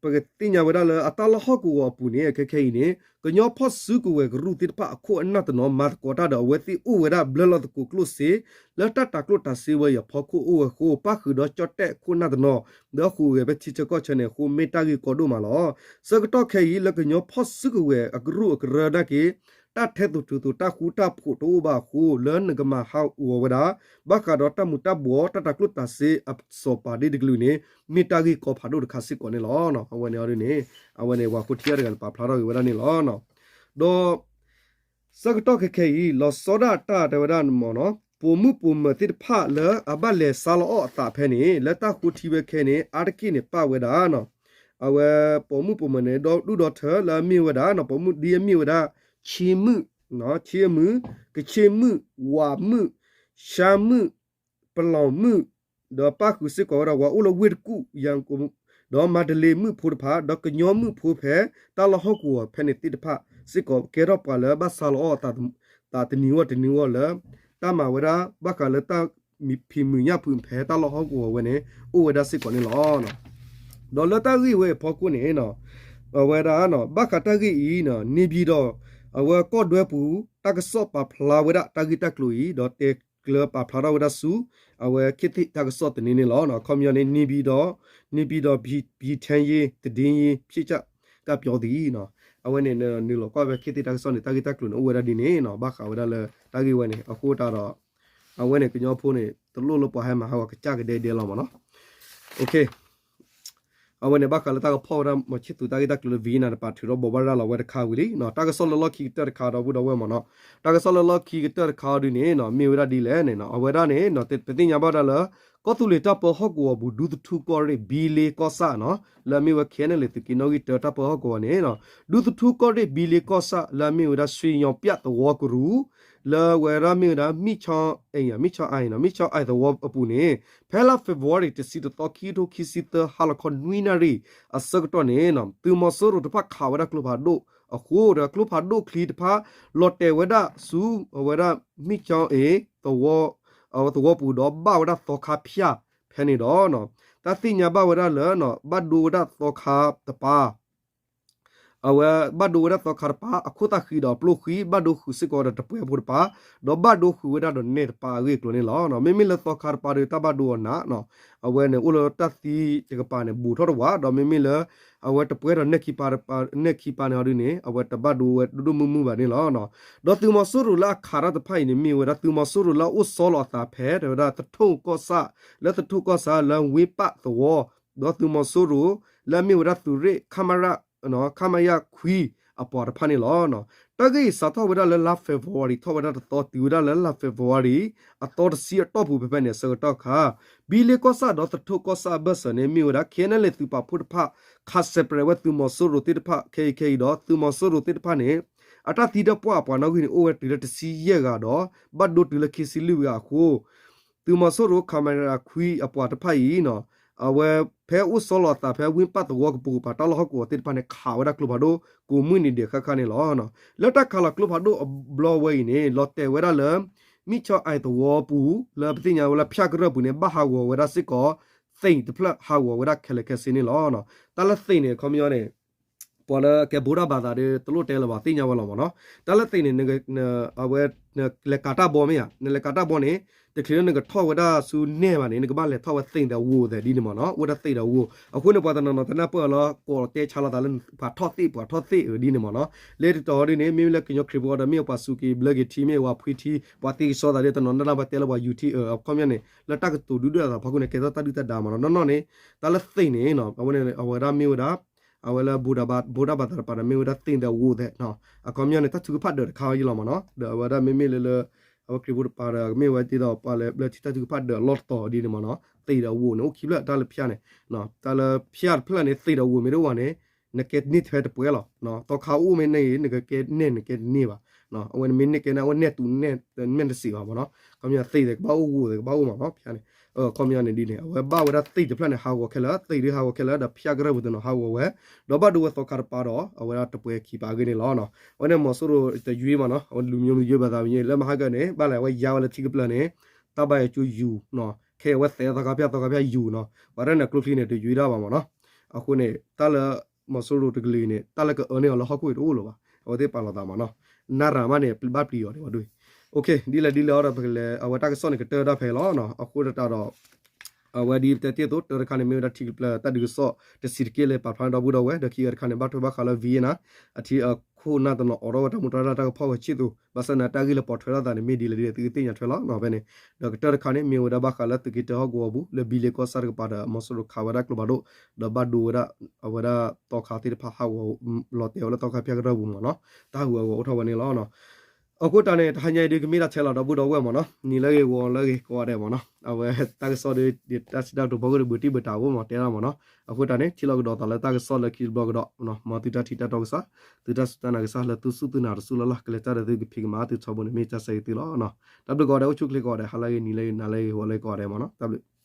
ပကသ့ၣ်ညါဝဲဒၣ်လၢအတၢ်လီၢ်ဟီၣ်ကဝီၤအပူၤန့ၣ် ခဲခဲအံၤန့ၣ် ကညီဖီၣ်စုကဝဲၤကရူၢ်သ့ၣ်တဖၣ်အခိၣ်အနၢ်တနီၤ မၤသကိးတၢ်ဒီးအဝဲသ့ၣ်အိၣ်ဝဲဒၣ်ဘျၢလီၤသကိးကျိၣ်စ့ လၢတၢ်တၤကျိၣ်တၤစ့ဝဲအံၤအဖီခိၣ်အိၣ်ဝဲအဃိ ပၣ်ဃုာ်ဒီးကၠီၣ်တဲၣ်အခိၣ်အနၢ်တနီၤ ဒီးဟူးဂဲၤဖဲထံဆၢကီၢ်ဆၢန့ၣ်အဃိ မ့ၢ်တၢ်ဂ့ၢ်ကီဒိၣ်မးလီၤ. ဆၢကတီၢ်ခဲအံၤ လၢကညီဖီၣ်စုကဝဲၤအကရူၢ်အကရၢနာ်က့ တၢ်ထဲသိးတုၤသိးတၢ်ဃူတၢ်ဖိးတအိၣ်ဘၣ်အဃိ လၢနကမၤဟးဂီၤဝဲဒၣ် ဘၣ်ဃးဒီးတၢ်မူၤတၢ်ဘှီးတၢ်တၤကျိၣ်တၤစ့အစီၤပၤဒ်တကလုာ်န့ၣ် မ့ၢ်တၢ်ဂ့ၢ်ကီဖးဒိၣ်တခါစ့ၢ်ကီးန့ၣ်လီၤ. အဝဲန့ၣ်အီၤဒ်န့ၣ် အဝဲန့ၣ် ပှၤဃိထံတဂၤန့ၣ် ပာ်ဖျါထီၣ်က့ၤဝဲဒၣ်န့ၣ်လီၤ. ဒီး ဆၢကတီၢ်ခဲခဲအံၤ လီၤဆီဒၣ်တၢ်တဲဝဲဒၣ်မ့ၢ်နီၤ ပိာ်မုၣ်ပိာ်မၢၤသ့ၣ်တဖၣ်လၢအဘၣ်လဲၤဆါလီၤအီၣ်အသးဖဲန့ၣ် လၢတၢ်ဃိထံဝဲခဲန့ၣ် အါတက့ၢ်န့ၣ် ပၣ်ဝဲဒၣ် အဝဲပိာ်မုၣ်ပိာ်မၢၤန့ၣ် ဒီဒူၣ်ဒီထၢလၢအမ့ၢ်ဝဲဒၣ် ပိာ်မုၣ်ဒ်အမ့ၢ်ဝဲဒၣ် ခ့မုၣ်, ခ့မုၣ်, ကခ့မုၣ်, ဝးမုၣ်, ရှါမုၣ်, ပလီၢ်မုၣ်, ဒီးပၣ်ဃုာ်စ့ၢ်ကီးဝဲဒၣ် ပှၤအိၣ်လၢဝ့ၢ်တကူၣ် ယၤကိာ် ဒီးမၤတလ့မုၣ်ဖိတဖၣ် ဒီးကညီမုၣ်ဖိဖဲ တၢ်လီၢ်ဟီၣ်ကဝီၤဖဲန့ၣ်သ့ၣ်တဖၣ်စ့ၢ်ကီး ကဲထီၣ်ပှၤလၢဘၣ်ဆါလီၤအီၣ်အသးတနံၤဂီၢ်တနံၤဂီၢ်လၢ တၢ်မၤဝဲဒၣ် ဘၣ်ဃးလၢတၢ်ဖံးမုာ်ညၣ်ဖုးဖဲတၢ်လီၢ်ဟီၣ်ကဝီၤဝဲန့ၣ် အိၣ်ဝဲဒၣ်စ့ၢ်ကီးန့ၣ်လီၤ. ဒီးလၢတၢ်ဂ့ၢ်ဝဲအဖီခိၣ်န့ၣ် အဝဲဒၣ် ဘၣ်ဃးတၢ်ဂ့ၢ်အံၤ န့ၣ်ပၠံၤဒီး အဝဲကီၢ်ဒွဲပူၤ တၢ်ကစီၣ်ပာ်ဖျါဝဲဒၣ်တၢ်ဂ့ၢ်တၢ်ကျိၤအံၤ ဒီးတဲကျၢၤပာ်ဖျါထီၣ်ဝဲဒၣ်ဆူ အဝဲခေတ်သစ်တၢ်ကစီၣ်သန့န့ၣ်လီၤ. အခီပညီန့ၣ် န့ၣ်ပၠံၤဒီး န့ၣ်ပၠံၤဒီး ပြည်ထဲရေး သတင်းရေး ဖြစ်ကြ တပ်ပြောသည် အဝဲန့ၣ် နုာ်လီၤကွၢ်ဝဲခေတ်သစ်တၢ်ကစီၣ်န့ၣ် တၢ်ဂ့ၢ်တၢ်ကျိၤန့ၣ် အိၣ်ဝဲဒၣ်ဒ်န့ၣ် ဘၣ်ဃးဝဲဒၣ်လၢတၢ်ဂ့ၢ်ဝဲန့ၣ် အဃိတၢ်ဒီး အဝဲန့ၣ်ကညီဖိန့ၣ် တလိၣ်လၢပှၤဟဲမၤဟးဂီၤကစၢ်ကဒဲကဒဲလီၤမ့ၢ်နီၤ. အဝဲန့ၣ် ဘၣ်ဃးလၢတၢ်ကဖီၣ်ဝဲဒၣ် မီၤဆံၣ်သူး တၢ်ဂ့ၢ်တၢ်ကျိၤလၢ Vietnam တပၤထုးထီၣ်ဘိးဘၣ်ရၤလီၤဝဲတခါဝံၤလံ. တၢ်ကစီၣ်လၢလီၢ်ခံကတၢၢ်တခါဒီပုၢ်ဒီဝဲၢ်မ့ၢ်နီၤ. တၢ်ကစီၣ်လၢလီၢ်ခံကတၢၢ်တခါအီၤဒ်န့ၣ် မ့ၢ်ဝဲဒၣ်ဒ်လဲၣ်န့ၣ် အဝဲဒၣ်န့ၣ် ပသ့ၣ်ညါဘၣ်ဝဲဒၣ်လၢ ကီၢ်သူလ့ၤတၢ်ပၢဟီၣ်ကဝီၤပူၤ ဒူသထူကီၢ်ရ့ၣ် ဘံလ့ကီၢ်ဆၣ်နီၤ လၢအမ့ၢ်ဝဲ ခဲအံၤနဲၣ်လ့ သုးက့နီၣ်ဂံၢ်တၢတၢ်ပၢဟီၣ်ကဝီၤန့ၣ် ဒူသထူကီၢ်ရ့ၣ် ဘံလ့ကီၢ်ဆၣ်လၢအမ့ၢ်ဝဲဒၣ် ရွှေညောင်ပြတ် သဝီကရူၢ် လၢအဝဲဒၣ်မ့ၢ်ဝဲဒၣ် မံၣ်ဆီအံၤ မံၣ်ဆီအံၤသဝီအပူၤန့ၣ် ဖဲလါ February တဆံတသီ ခံကထိခံဆံသၢ ဟါလီၤခီနွံနၣ်ရံၣ်အဆၢကတီၢ်န့ၣ် သုးမီၤစိရိၤတဖၣ်ခးဝဲဒၣ်ကျိဖးဒိၣ်အဃိဒီး ကျိဖးဒိၣ်ချံတဖၣ် လီၤတဲာ်ဝဲဒၣ်ဆူ အဝဲဒၣ် မံၣ်ဆီအံၤ သဝီ အဝဲသဝီပူၤဒီးဘၣ်ဝဲဒၣ်သီခါဖၠၣ်ဖဲန့ၣ်ဒီး တၢ်သ့ၣ်ညါဘၣ်ဝဲဒၣ်လၢ ဘၣ်ဒိဝဲဒၣ်သီခါတပၤ အဝဲဘၣ်ဒိဝဲဒၣ်သီခါတပၤ အခိၣ်သၣ်ဃံဒီးအပျိၢ်ဃံ ဘၣ်ဒိဃုာ်စ့ၢ်ကီးဒီးတပှဲၤဖိတပၤ ဒီးဘၣ်ဒိဃုာ်ဝဲဒၣ်ဒီးနဲၣ်တပၤအဂ့ၢ်အကျိၤန့ၣ်လီၤ. မ့မ့ၢ်လၢသီခါတပၤဒီးတၢ်ဘၣ်ဒိအီၤနး အဝဲန့ၣ်အိၣ်လၢတၢ်သံတကပၤန့ၣ် ဘူးထီၣ်တဝး ဒီးမ့မ့ၢ်လၢ အဝဲတပှဲၤဒီးနဲၣ်ခံပၤ နဲၣ်ခံပၤန့ၣ်အီၤဒ်န့ၣ် အဝဲတဘၣ်ဒိဝဲဒိၣ်ဒိၣ်မုၢ်မုၢ်ဘၣ်န့ၣ်လီၤ. ဒီးသုးမီၤစိရိၤလၢအခးတၢ်တဖၣ်အံၤန့ၣ် မ့ၢ်ဝဲဒၣ် သုးမီၤစိရိၤလၢအအိၣ်ဆီလီၤအသးဖဲ တဲဝဲဒၣ်သထူၣ်ကီၢ်ဆၣ် လၢသထူၣ်ကီၢ်ဆၣ်လၢဝ့ၢ်ပၣ်သဝီ ဒီးသုးမီၤစိရိၤ လၢအမ့ၢ်ဝဲဒၣ်သုးရ့ၣ် ခမရ ခမရ ခွံ အပှၤတဖၣ်န့ၣ်လီၤ. တၢ်ဂ့ၢ်အံၤစးထီၣ်ဝဲဒၣ်လၢလါ February ထီၣ်ဝဲဒၣ်တသီ တုၤဝဲဒၣ်လၢလါ February အသီတဆံအတီၢ်ပူၤဖဲဖဲန့ၣ် အဆၢကတီၢ်အခါ ဘံလ့ကီၢ်ဆၣ်ဒီးသထူၣ်ကီၢ်ဆၣ်အဘၢၣ်စၢၤန့ၣ် မ့ၢ်ဝဲဒၣ် ခဲအံၤနဲၣ်လ့ သုးပာ်ဖှိၣ်တဖၣ် ခးစဲးပြဲးဝဲသုးမီၤစိရိၤသ့ၣ်တဖၣ် ခဲအံၤခဲအံၤဒီး သုးမီၤစိရိၤသ့ၣ်တဖၣ်န့ၣ် အတၢ်သံတၢ်ပှၢ်အပှၤနီၣ်ဂံၢ်န့ၣ် အိၣ်ဝဲတုၤလၢတဆံယဲၢ်ဂၤဒီး ဘၣ်ဒိတုၤလၢခံဆံလွံၢ်ဂၤအဃိ သုးမီၤစိရိၤ ခမရ ခွံ အပှၤတဖၣ်အံၤ အဝဲဖဲအိၣ်ဆီလီၤအသးဖဲဝ့ၢ်ပၣ်သဝီကပိာ်ကပၤ တၢ်လီၢ်ဟီၣ်ကဝီၤသ့ၣ်တဖၣ်န့ၣ် ခးဝဲဒၣ်ကျိဖးဒိၣ် ကိးမုၢ်နံၤဒဲးဃၣ်ဃၣ်န့ၣ်လီၤ. လၢတၢ်ခးလီၤကျိဖးဒိၣ်အဘျီဝဲအံၤန့ၣ် လီၤတဲာ်ဝဲဒၣ်လၢ မံၣ်ဆီအံၤသဝီပူၤ လၢပသ့ၣ်ညါဝဲလၢဖၠၣ်ကရၢၢ်ပူၤန့ၣ် ဘၣ်ဟးဂီၤဝဲဒၣ်စ့ၢ်ကီး သ့ၣ်တဖျၢၣ် ဟးဂီၤဝဲဒၣ်ခဲလၢာ်ခဲဆ့န့ၣ်လီၤ. တၢ်လၢသ့ၣ်န့ၣ် အခီပညီန့ၣ် ပှၤလၢကဲဘူးတၢ်ဘၣ်သးဒီး တလိၣ်တဲလၢၤဘၣ် သ့ၣ်ညါဝဲလီၤမ့ၢ်နီၤ. တၢ်လၢသ့ၣ်န့ၣ် အဝဲ နလဲၤကးတၢ်ဘီမ့ၢ်ဧါ, နလဲၤကးတၢ်ဘီန့ၣ် တချုးလၢနကထီၣ်ဝဲဒၣ်ဆူနဲၣ်ဘၣ်န့ၣ် နကဘၣ်လဲၤထီၣ်ဝဲသ့ၣ်ဒီးဝိၣ်သဲးဒ်န့ၣ်မ့ၢ်နီၤ, အိၣ်ဝဲဒၣ်သ့ၣ်ဒီးဝိၣ်. အဃိန့ၣ် ပှၤတနီၤနီၤ တနၢ်ပၢၢ်လၢ ကိးတဲဆါလိာ်သးလၢ ပှၤထီၣ်သ့ၣ် ပှၤထီၣ်သ့ၣ်ဒ်န့ၣ်မ့ၢ်နီၤ. လၢတတီၤဒ်န့ၣ် မ့မ့ၢ်လၢကညီခရံာ်ဖိဒီး မ့ၢ်ပှၤစူးက့ၤဘျၢက့ၤထံ မ့ၢ်ပှၤဖှံထံ ပှၤသ့ကစီသးဒီး တနီၤနၢ်ဘၣ်တဲလၢပှၤယူၤထံ အခီပညီန့ၣ် လၢတၢ်ကတိၤဒုၣ်ဒွဲၣ်အသးဖီခိၣ်န့ၣ် ကဲထီၣ်တၢ်ဒုၣ်တၢ်ဒါမ့ၢ်နီၤ. နီၢ်နီၢ်န့ၣ် တၢ်လၢသ့ၣ်န့ၣ် အဝဲန့ၣ် အဝဲဒၣ်မ့ၢ်ဝဲဒၣ် အဝဲလၢ ဘူးတၢ်ဘၣ်သးတပၤဒီး မ့ၢ်ဝဲဒၣ်သ့ၣ်ဒီးဝိၣ်သဲး အခီပညီန့ၣ် တၢ်ထုကဖၣ်ဒၢးတခါအံၤလီၤမ့ၢ်နီၤ. ဒီးအဝဲဒၣ်မ့မ့ၢ်လၢလၢ အဝဲခရံာ်ဖိတပၤဒီး မ့ၢ်ဝဲဒ်သိးပှၤလဲၤဘျၢထံတၢ်ထုကဖၣ်ဒၢးအလီၢ်တတီၤဒ်န့ၣ်မ့ၢ်နီၤ. သ့ၣ်ဒီးဝိၣ်န့ၣ် အိၣ်ခံဖျၢၣ် တၢ်လၢဖၠၣ်န့ၣ် တၢ်လၢဖၠၣ်တဖျၢၣ်န့ၣ် သ့ၣ်ဒီးဝိၣ်မ့ၢ်တအိၣ်ဘၣ်န့ၣ် နကဲန့ၢ်ထဲတပှဲၤလီၤ. သီခါအိၣ်မ့ၢ်န့ၢ် နကကဲနဲၣ်နကဲတန့ၢ်ဘၣ်. အဝဲနမ့ၢ်နဲၣ်ကဲန့ၣ် အဝဲနဲၣ်တူၤနဲၣ်တစံးဘၣ်မ့ၢ်နီၤ. ခီပညီသ့ၣ်သ့ၣ်ကဘၣ်အိၣ် ဂိၢ်သ့ၣ်ကဘၣ်အိၣ်မ့ၢ်နီၤ ဖဲန့ၣ်. ခီပညီန့ၣ်ဒ်န့ၣ် အဝဲဘၣ်ဝဲဒၣ်သ့ၣ်တဖျၢၣ်န့ၣ် ဟးဂီၤခဲလၢာ် သ့ၣ်ဒ်ဟးဂီၤခဲလၢာ် ဒီးဖၠၣ်ကရၢၢ်ပူၤတနီၤဟးဂီၤဝဲ, ဒီးဘၣ်ဒိဝဲသီခါတပၤဒီး အဝဲဒၣ်တပှဲၤခံပၤအဂ့ၢ်န့ၣ်လီၤ. အဝဲန့ၣ်မီၤစိရိၤတယွ့မ့ၢ်နီၤ အဝဲလူၤမံၤမံၤယွ့ဘၣ်သးမံၤ လၢမဟါကၢန့ၣ် ဘၣ်လဲၤဝဲယါဝဲလၢထံကပျၢၤန့ၣ် တၢ်ဘၣ်ယွၤကၠိယူၤနီၤ ခဲအံၤအဝဲသဲးသီခါဖၠၣ် သီခါဖၠၣ်ယူၤနီၤ ပှၤရဲၣ်န့ၣ်ကျိချံန့ၣ် တယွ့ဒၣ်ဘၣ်မ့ၢ်နီၤ. အဃိန့ၣ် တၢ်လၢမီၤစိရိၤတကလုာ်အံၤန့ၣ် တၢ်လၢကအၢန့ၢ်အီၤလၢဟီၣ်ခိၣ်အံၤတအိၣ်လၢၤဘၣ်. အဝဲသ့ၣ်ပာ်လီၤသးမ့ၢ်နီၤ. နၢ်ရၤမးန့ၣ် ဘၣ်ပျံၤအီၤဒ်ဝဲဒၣ်. ဒ်လဲၣ်ဒ်လဲၣ်အီၤဒီး ပကလဲၤ အဝဲတၢ်ကစီၣ်န့ၣ် ကတၢၢ်တၢ်ဖဲအံၤလီၤ. အဃိသတးဒီး အဝဲဒ်ပတဲတ့ၢ်အသိး တၢတခါန့ၣ် မ့ၢ်ဝဲဒၣ်ထံကပျၢၤတၢ်ဒုးကစီၣ်တဆံးတက့ၢ်လၢပာ်ဖျါန့ၢ်ဒီပုၢ်ဒီဝဲၢ်, ဒီးခံဂၤတခါန့ၣ် ဘၣ်ထွဲဘၣ်ဃးလၢ Vietnam အထံအခိၣ်နၢ်တနီၤအိးထီၣ်ဝဲတၢ်မူးတၢ်ရဲၣ်တၢ်ကဖီၣ်ဝဲဆံးသူး ဘၣ်ဆၣ်န့ၣ် တၢ်ဂ့ၢ်လၢပိာ်ထွဲထီၣ်သးန့ၣ် မ့ၢ်ဒ်လဲၣ်ဒ်လဲၣ် သုကသ့ၣ်ညါထွဲလီၤနီၤ ဖဲန့ၣ်. ဒီးကတၢၢ်တခါန့ၣ် မ့ၢ်ဝဲဒၣ်ဘၣ်ဃးလၢသုးက့တၢဟီၣ်ကဝီၤပူၤ လၢဘံလ့ကီၢ်ဆၣ်တကပၤဒီး မီၤစိရိၤခးဝဲဒၣ်ကျိဖးဒိၣ် ဒီးဘၣ်ဒိဝဲဒၣ် အဝဲဒၣ်သီခါသ့ၣ်တဖၣ်ဟးဂီၤ လီၤတဲာ်ဝဲလၢသီခါဖၠၣ်ကရၢၢ်ပူၤမ့ၢ်နီၤ. တၢ်ဟးဂူာ်ဟးဂီၤအိၣ်ထီၣ်ဝဲန့ၣ်လီၤ. အဃိတၢ်န့ၣ် တဟါညါအံၤဒုးကမ့ၢ်ဒၣ်ထဲလီၤဒီပုၢ်ဒီဝဲၢ်မ့ၢ်နီၤ. နံၤလၢအဂ့ၤ ဂီၤလၢအဂ့ၤ ကိးဂၤဒဲးမ့ၢ်နီၤ. အဝဲတၢ်ကစီၣ်ဒုး တၢ်စံးတၢ်ကတိၤဖီခိၣ်ဒီး ဘူးတံၢ်ဘူးတၢ်အိၣ်မ့ၢ်တဲဒၣ်မ့ၢ်နီၤ. အဃိတၢ်န့ၣ် ထံၣ်လိာ်ကဒီးသးလၢတၢ်ကစီၣ်လၢခံတဘျီကဒီးမ့ၢ်နီၤ. မ်သုတၢ်ထံၣ်တၢ်တီကစၢ်, သုတၢ်စူၢ်တၢ်နာ်ကစၢ် လၢသုစူၢ်သုနာ်တစူၢ်လၢ်လၢ် ကလဲၤတၢ်ဒီးသုကဖံးကမၤသုထီဘိန့ၣ် မ့ၢ်တၢ်ဆၢဂ့ၤသုလီၤ. တၢ်ဘျုးကိးဂၤဒဲး အိၣ်ဆူၣ်ချ့ကိးဂၤဒဲး ဟါလၢအဂ့ၤ နံၤလၢအဂ့ၤ နၤလၢအဂ့ၤ ဂီၤလၢအဂ့ၤကိးဂၤဒဲးမ့ၢ်နီၤ. တၢ်ဘျုး